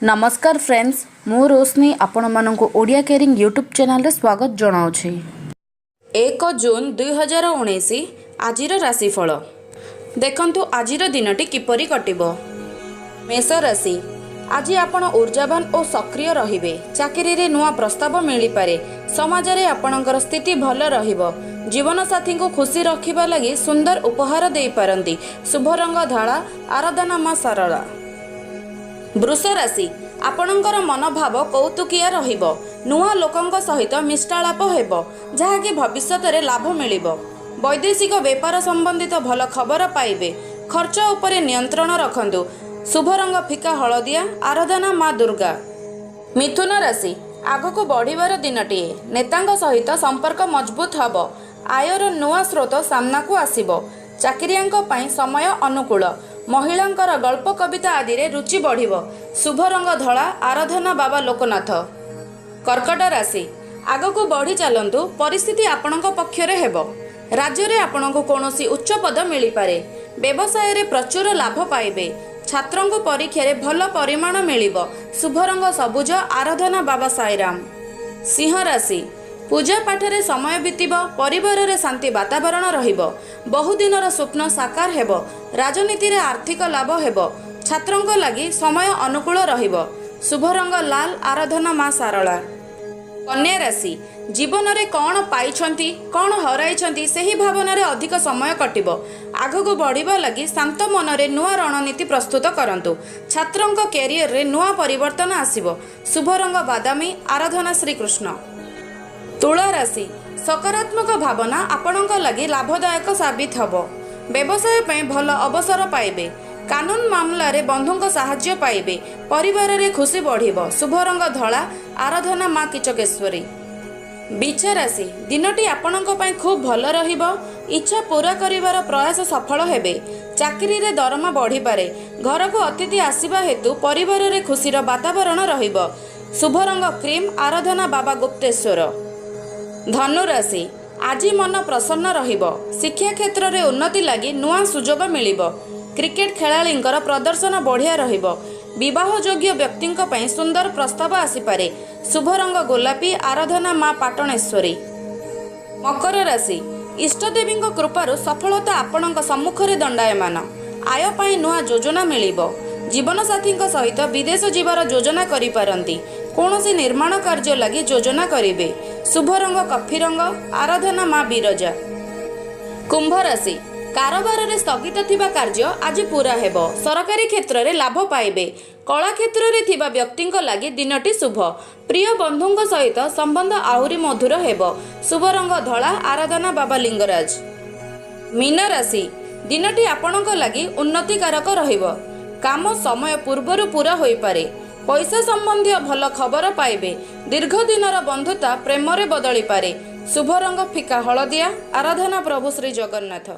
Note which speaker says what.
Speaker 1: ନମସ୍କାର ଫ୍ରେଣ୍ଡସ୍, ମୁଁ ରୋଶନୀ ଆପଣମାନଙ୍କୁ ଓଡ଼ିଆ କେରିଂ ୟୁଟ୍ୟୁବ୍ ଚ୍ୟାନେଲରେ ସ୍ୱାଗତ ଜଣାଉଛି। 1 ଜୁନ୍ 2019, ଆଜିର ରାଶିଫଳ ଦେଖନ୍ତୁ। ଆଜିର ଦିନଟି କିପରି କଟିବ? ମେଷ ରାଶି, ଆଜି ଆପଣ ଉର୍ଜାବାନ ଓ ସକ୍ରିୟ ରହିବେ। ଚାକିରିରେ ନୂଆ ପ୍ରସ୍ତାବ ମିଳିପାରେ। ସମାଜରେ ଆପଣଙ୍କର ସ୍ଥିତି ଭଲ ରହିବ। ଜୀବନସାଥୀଙ୍କୁ ଖୁସି ରଖିବା ଲାଗି ସୁନ୍ଦର ଉପହାର ଦେଇପାରନ୍ତି। ଶୁଭ ରଙ୍ଗ ଧଳା, ଆରାଧନା ମା ଶାରଳା। ବୃଷ ରାଶି, ଆପଣଙ୍କର ମନୋଭାବ କୌତୁକିଆ ରହିବ। ନୂଆ ଲୋକଙ୍କ ସହିତ ମିଷ୍ଟାଳାପ ହେବ, ଯାହାକି ଭବିଷ୍ୟତରେ ଲାଭ ମିଳିବ। ବୈଦେଶିକ ବେପାର ସମ୍ବନ୍ଧିତ ଭଲ ଖବର ପାଇବେ। ଖର୍ଚ୍ଚ ଉପରେ ନିୟନ୍ତ୍ରଣ ରଖନ୍ତୁ। ଶୁଭ ରଙ୍ଗ ଫିକା ହଳଦିଆ, ଆରାଧନା ମା ଦୁର୍ଗା। ମିଥୁନ ରାଶି, ଆଗକୁ ବଢ଼ିବାର ଦିନଟିଏ। ନେତାଙ୍କ ସହିତ ସମ୍ପର୍କ ମଜବୁତ ହେବ। ଆୟର ନୂଆ ସ୍ରୋତ ସାମ୍ନାକୁ ଆସିବ। ଚାକିରିଆଙ୍କ ପାଇଁ ସମୟ ଅନୁକୂଳ। ମହିଳାଙ୍କର ଗଳ୍ପ, କବିତା ଆଦିରେ ରୁଚି ବଢ଼ିବ। ଶୁଭ ରଙ୍ଗ ଧଳା, ଆରାଧନା ବାବା ଲୋକନାଥ। କର୍କଟ ରାଶି, ଆଗକୁ ବଢ଼ି ଚାଲନ୍ତୁ, ପରିସ୍ଥିତି ଆପଣଙ୍କ ପକ୍ଷରେ ହେବ। ରାଜ୍ୟରେ ଆପଣଙ୍କୁ କୌଣସି ଉଚ୍ଚ ପଦ ମିଳିପାରେ। ବ୍ୟବସାୟରେ ପ୍ରଚୁର ଲାଭ ପାଇବେ। ଛାତ୍ରଙ୍କୁ ପରୀକ୍ଷାରେ ଭଲ ପରିଣାମ ମିଳିବ। ଶୁଭ ରଙ୍ଗ ସବୁଜ, ଆରାଧନା ବାବା ସାଇରାମ। ସିଂହ ରାଶି, ପୂଜା ପାଠରେ ସମୟ ବିତିବ। ପରିବାରରେ ଶାନ୍ତି ବାତାବରଣ ରହିବ। ବହୁଦିନର ସ୍ୱପ୍ନ ସାକାର ହେବ। ରାଜନୀତିରେ ଆର୍ଥିକ ଲାଭ ହେବ। ଛାତ୍ରଙ୍କ ଲାଗି ସମୟ ଅନୁକୂଳ ରହିବ। ଶୁଭ ରଙ୍ଗ ଲାଲ, ଆରାଧନା ମା ଶାରଳା। କନ୍ୟା ରାଶି, ଜୀବନରେ କ'ଣ ପାଇଛନ୍ତି, କ'ଣ ହରାଇଛନ୍ତି, ସେହି ଭାବନାରେ ଅଧିକ ସମୟ କଟିବ। ଆଗକୁ ବଢ଼ିବା ଲାଗି ଶାନ୍ତ ମନରେ ନୂଆ ରଣନୀତି ପ୍ରସ୍ତୁତ କରନ୍ତୁ। ଛାତ୍ରଙ୍କ କ୍ୟାରିୟରରେ ନୂଆ ପରିବର୍ତ୍ତନ ଆସିବ। ଶୁଭ ରଙ୍ଗ ବାଦାମୀ, ଆରାଧନା ଶ୍ରୀକୃଷ୍ଣ। ତୁଳା ରାଶି, ସକାରାତ୍ମକ ଭାବନା ଆପଣଙ୍କ ଲାଗି ଲାଭଦାୟକ ସାବିତ ହେବ। ବ୍ୟବସାୟ ପାଇଁ ଭଲ ଅବସର ପାଇବେ। କାନୁନ ମାମଲାରେ ବନ୍ଧୁଙ୍କ ସାହାଯ୍ୟ ପାଇବେ। ପରିବାରରେ ଖୁସି ବଢ଼ିବ। ଶୁଭ ରଙ୍ଗ ଧଳା, ଆରାଧନା ମା କିଚକେଶ୍ୱରୀ। ବିଛା ରାଶି, ଦିନଟି ଆପଣଙ୍କ ପାଇଁ ଖୁବ୍ ଭଲ ରହିବ। ଇଚ୍ଛା ପୂରା କରିବାର ପ୍ରୟାସ ସଫଳ ହେବେ। ଚାକିରିରେ ଦରମା ବଢ଼ିପାରେ। ଘରକୁ ଅତିଥି ଆସିବା ହେତୁ ପରିବାରରେ ଖୁସିର ବାତାବରଣ ରହିବ। ଶୁଭ ରଙ୍ଗ କ୍ରିମ୍, ଆରାଧନା ବାବା ଗୁପ୍ତେଶ୍ୱର। ଧନୁରାଶି, ଆଜି ମନ ପ୍ରସନ୍ନ ରହିବ। ଶିକ୍ଷା କ୍ଷେତ୍ରରେ ଉନ୍ନତି ଲାଗି ନୂଆ ସୁଯୋଗ ମିଳିବ। କ୍ରିକେଟ ଖେଳାଳିଙ୍କର ପ୍ରଦର୍ଶନ ବଢ଼ିଆ ରହିବ। ବିବାହ ଯୋଗ୍ୟ ବ୍ୟକ୍ତିଙ୍କ ପାଇଁ ସୁନ୍ଦର ପ୍ରସ୍ତାବ ଆସିପାରେ। ଶୁଭ ରଙ୍ଗ ଗୋଲାପୀ, ଆରାଧନା ମା ପାଟଣେଶ୍ୱରୀ। ମକର ରାଶି, ଇଷ୍ଟଦେବୀଙ୍କ କୃପାରୁ ସଫଳତା ଆପଣଙ୍କ ସମ୍ମୁଖରେ ଦଣ୍ଡାୟମାନ। ଆୟ ପାଇଁ ନୂଆ ଯୋଜନା ମିଳିବ। ଜୀବନସାଥୀଙ୍କ ସହିତ ବିଦେଶ ଯିବାର ଯୋଜନା କରିପାରନ୍ତି। କୌଣସି ନିର୍ମାଣ କାର୍ଯ୍ୟ ଲାଗି ଯୋଜନା କରିବେ। ଶୁଭ ରଙ୍ଗ କଫି ରଙ୍ଗ, ଆରାଧନା ମା ବିରଜା। କୁମ୍ଭ ରାଶି, କାରବାରରେ ସ୍ଥଗିତ ଥିବା କାର୍ଯ୍ୟ ଆଜି ପୂରା ହେବ। ସରକାରୀ କ୍ଷେତ୍ରରେ ଲାଭ ପାଇବେ। କଳା କ୍ଷେତ୍ରରେ ଥିବା ବ୍ୟକ୍ତିଙ୍କ ଲାଗି ଦିନଟି ଶୁଭ। ପ୍ରିୟ ବନ୍ଧୁଙ୍କ ସହିତ ସମ୍ବନ୍ଧ ଆହୁରି ମଧୁର ହେବ। ଶୁଭ ରଙ୍ଗ ଧଳା, ଆରାଧନା ବାବା ଲିଙ୍ଗରାଜ। ମୀନ ରାଶି, ଦିନଟି ଆପଣଙ୍କ ଲାଗି ଉନ୍ନତିକାରକ ରହିବ। କାମ ସମୟ ପୂର୍ବରୁ ପୂରା ହୋଇପାରେ। ପଇସା ସମ୍ବନ୍ଧୀୟ ଭଲ ଖବର ପାଇବେ। ଦୀର୍ଘ ଦିନର ବନ୍ଧୁତା ପ୍ରେମରେ ବଦଳିପାରେ। ଶୁଭ ରଙ୍ଗ ଫିକା ହଳଦିଆ, ଆରାଧନା ପ୍ରଭୁ ଶ୍ରୀ ଜଗନ୍ନାଥ।